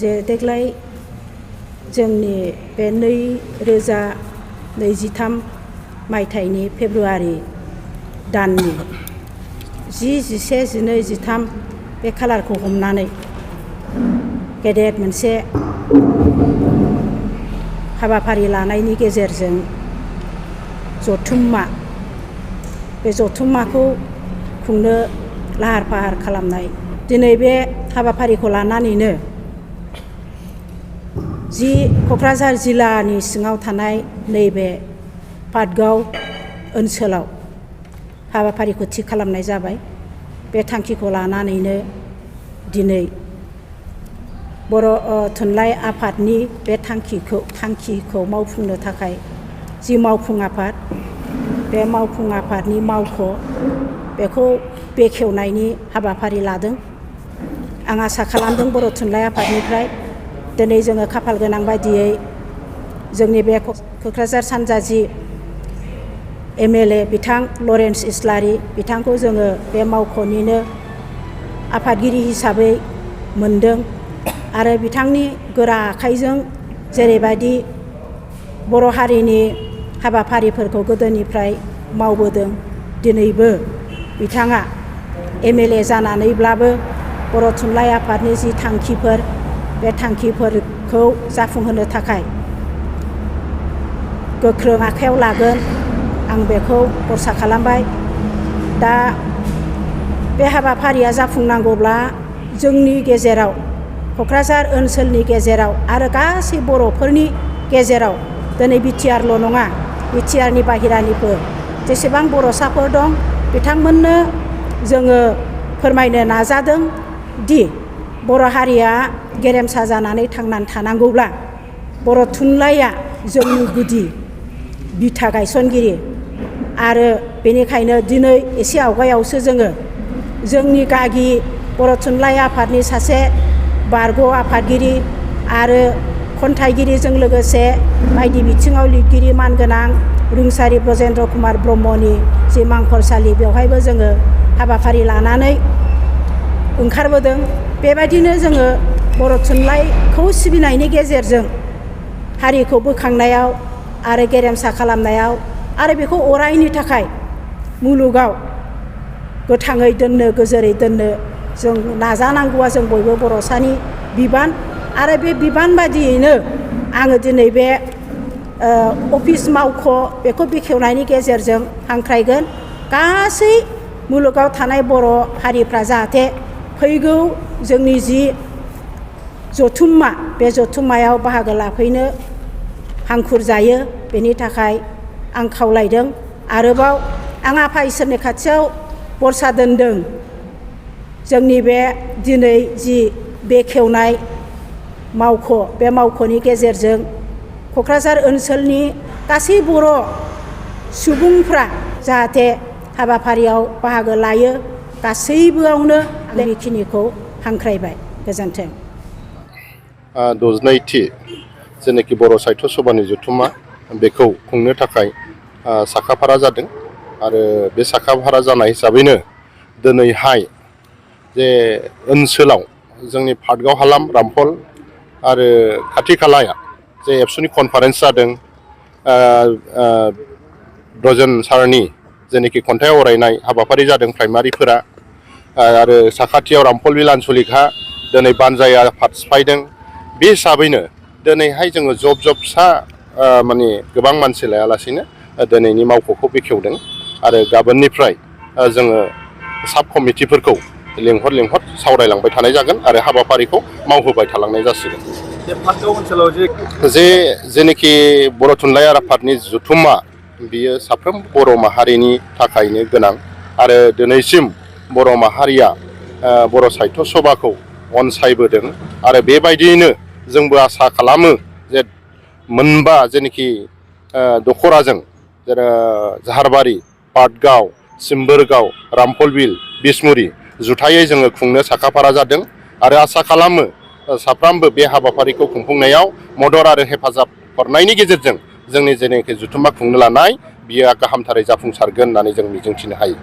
जे देग्लाय जोंनि बे 2023 मायथाइनि फेब्रुवारि दाननि 10, 11, 12, 13 बे खालारखौ हमनानै गेदेर मोनसे हाबाफारि लानायनि गेजेरजों जथुम्मा बे जथुम्माखौ खुंनो लाहार फाहार खालामनाय दिनै बे हाबाफारिखौ लानानैनो क'क्राझार जिल्लानि सिङाव थानाय नैबे पाटगाव ओनसोलाव हाबाफारिखौ थि खालामनाय जाबाय। बे थांखिखौ लानानैनो दिनै बर' थुनलाइ आफादनि बे थांखिखौ मावफुंनो थाखाय जि मावफुं आफाद बे मावफुं आफादनि मावख' बेखौ बेखेवनायनि हाबाफारि लादों। आं आसा खालामदों बर' थुनलाइ आफादनिफ्राय दिनै जोङो खाफाल गोनां बायदियै जोंनि बे क'क्राझार सानजा जि MLA बिथां लरेन्स इस्लारि बिथांखौ जोङो बे मावख'निनो आफादगिरि हिसाबै मोनदों आरो बिथांनि गोरा आखाइजों जेरैबायदि बर' हारिनि हाबाफारिफोरखौ गोदोनिफ्राय मावबोदों दिनैबो बिथाङा MLA जानानैब्लाबो बर' थुनलाइ आफादनि जि थांखिफोर बे थांखिफोरखौ जाफुंहोनो थाखाय गोख्रों आखायाव लागोन आं बेखौ भरसा खालामबाय। दा बे हाबाफारिया जाफुंनांगौब्ला जोंनि गेजेराव क'क्राझार ओनसोलनि गेजेराव आरो गासै बर'फोरनि गेजेराव दिनै BTRल' नङा BTRनि बाहेरानिबो जेसेबां बर'साफोर दं बिथांमोननो जोङो फोरमायनो नाजादों दि बर' हारिया गेरेमसा जानानै थांनानै थानांगौब्ला बर' थुनलाइया जोंनि गुदि बिथा गायसनगिरि आरो बेनिखायनो दिनै एसे आवगायावसो जोङो जोंनि गागि बर' थुनलाइ आफादनि सासे बारग' आफादगिरि आरो खन्थाइगिरिजों लोगोसे बायदि बिथिङाव लिरगिरि मानगोनां रुंसारि ब्रजेन्द्र कुमार ब्रह्मनि जि मांखरसालि बेवहायबो जोङो हाबाफारि लानानै ओंखारबोदों। बेबायदिनो जोङो बर' थुनलाइखौ सिबिनायनि गेजेरजों हारिखौ बोखांनायाव आरो गेरेमसा खालामनायाव आरो बेखौ अरायनि थाखाय मुलुगाव गोथाङै दोननो गोजोरै दोननो जों नाजानांगौआ जों बयबो बर'सानि बिबान आरो बे बिबान बादियैनो आङो दिनै बे अफिस मावख' बेखौ बेखेवनायनि गेजेरजों हांख्रायगोन गासै मुलुगाव थानाय बर' हारिफ्रा जाहाथे फैगौ जोंनि जि जथुम्मा बे जथुम्मायाव बाहागो लाफैनो हांखुर जायो बेनि थाखाय आं खावलायदों। आरोबाव आं आफा इसोरनि खाथियाव भरसा दोनदों जोंनि बे दिनै जि बेखेवनाय मावख' बे मावख'नि गेजेरजों क'क्राझार ओनसोलनि गासै बर' सुबुंफ्रा जाहाथे हाबाफारियाव बाहागो लायो गासैबोआवनो बेखिनिखौ हांख्रायबाय। गोजोन्थों। 62थि जेनाखि बर' साहित्य सभानि जथुम्मा बेखौ खुंनो थाखाय साखाफारा जादों आरो बे साखाफारा जानाय हिसाबैनो दिनैहाय जे ओनसोलाव जोंनि पाटगाव हालाम रामफल आरो खाथि खालाया जे एबसुनि कनफारेन्स जादों ब्रजेन सारनि जेनाखि खन्थाइ आवरायनाय हाबाफारि जादों प्राइमारिफोरा आरो साखाथियाव रामफल बिल आनसलिकहा दिनै बानजाया आफाद सिफायदों। बे हिसाबैनो दिनैहाय जोङो जब फिसा माने गोबां मानसि लायालासेनो दिनैनि मावख'खौ बेखेवदों आरो गाबोननिफ्राय जोङो साब कमिटिफोरखौ लेंहर सावरायलांबाय थानाय जागोन आरो हाबाफारिखौ मावहोबाय थालांनाय जासिगोन। बे पाटगाव ओनसोलाव जेनाखि बर' थुनलाइ आफादनि जथुम्मा बियो साफ्रोम बर' माहारिनि थाखायनो गोनां आरो दिनैसिम बर' माहारिया बर' साहित्य सभाखौ अनसायबोदों आरो बेबायदियैनो जोंबो आसा खालामो जे मोनबा जेनाखि दख'राजों जेरै जाहारबारि पाटगाव सिम्बोरगाव रामफल बिल बिसमुरि जुथायै जोङो खुंनो साखाफारा जादों आरो आसा खालामो साफ्रोमबो बे हाबाफारिखौ खुंफुंनायाव मदद आरो हेफाजाब हरनायनि गेजेरजों जोंनि जेनाखि जथुम्मा खुंनो लानाय बियो गाहामथारै जाफुंसारगोन होननानै जों मिजिंथिनो हायो।